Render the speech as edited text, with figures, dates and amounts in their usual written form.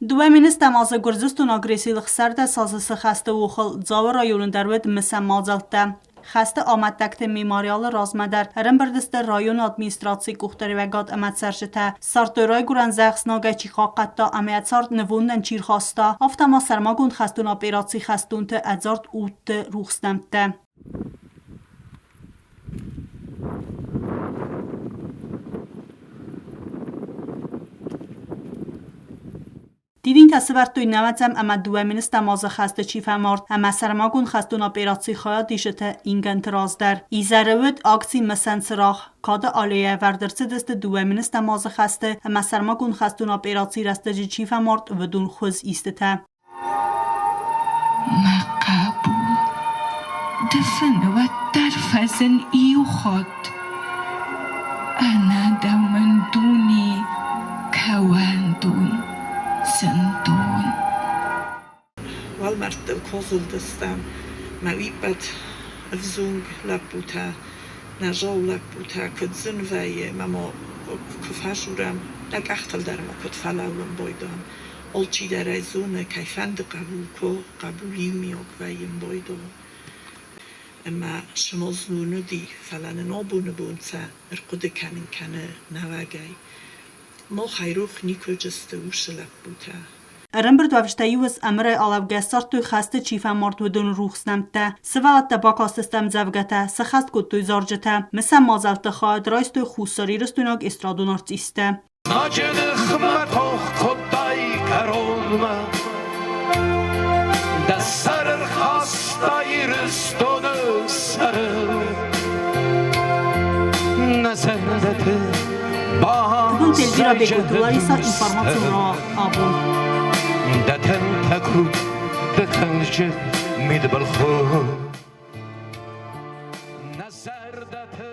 20 азы Гуырдзыстоны агрессийыл ӕхсӕрдӕс азы цы хӕсты охыл Дзауы районы дӕр уыд мысӕн мадзӕлттӕ. Хӕсты амӕттӕгты мемориалы размӕ дӕр ӕрӕмбырд сты районы администрацийы къухдариуӕгад ӕмӕ цӕрджытӕ. Ссардтой райгуырӕн зӕхх знагӕй чи хъахъхъӕдта ӕмӕ йӕ цард нывондӕн чи рхаста, афтӕ ма сӕрмагонд хӕстон операцийы хӕстонты ӕдзард удты рухс нӕмттӕ. Дидинтӕ сӕвӕрдтой нӕуӕдзӕм ӕмӕ 2 000 азы хӕсты чи фӕмард ӕмӕ сӕрмагонд хӕстон операцийы хайадисджыты ингӕнты раз дӕр. Изӕры уыд акци Мысӕн цырагъ. Кады аллейӕ ӕвӕрд ӕрцыдысты 2 000 азы хӕсты ӕмӕ сӕрмагонд хӕстон операцийы рӕстӕджы чи фӕмард, уыдон хуыз истытӕ. Мӕ хъӕбул, ды фыны уӕддӕр фӕзын иу хатт. Ӕнӕ дӕу мын дуне кӕуӕндон, зындон. Уӕлмӕрдтыл куы зылдыстӕм, мӕ уиппӕт ӕвзонг лӕппутӕ, нӕзау лӕппутӕ куыд зын вӕййы, мӕ ма куы фӕжурӕм, нӕ къӕхтыл дӕр ма куыд фӕлӕууӕм байдӕн. Алчидӕр ӕй зоны, кӕй фӕнды хъӕбул куы, хъӕбул иумиаг вӕййын байдӕн. Ӕмӕ сымознун уыди, фӕлӕ нын абоны бон сӕ ӕрхъуыды кӕнын кӕны нӕуӕгӕй. Мах айрох никуы сты уыцы лӕппутӕ. Ӕрӕмбырдуӕвджытӕ-иу ӕз ӕмырӕй алӕугӕ ссардтой хӕсты чи фӕмард, уыдоны рухс нӕмттӕ. Сывӕллӕттӕ бакастысты ӕмдзӕвгӕтӕ, сӕххӕст кодтой зарджытӕ. Мысӕн мадзӕлтты хайад райстой хуссарирыстойнаг эстрадон артисттӕ. Знаджы ныхмӕ тох кодтай кӕронмӕ, Дӕ сӕр ӕрхаста Ирыстоны сӕрыл. Нӕ зӕрдӕты Тыбылты Эльвира Бекъойты Лариса, информацион рауагъд абон. Дӕ тӕнтӕ куыд дыхӕнджы мидбылхудт. Нӕ зӕрдӕты.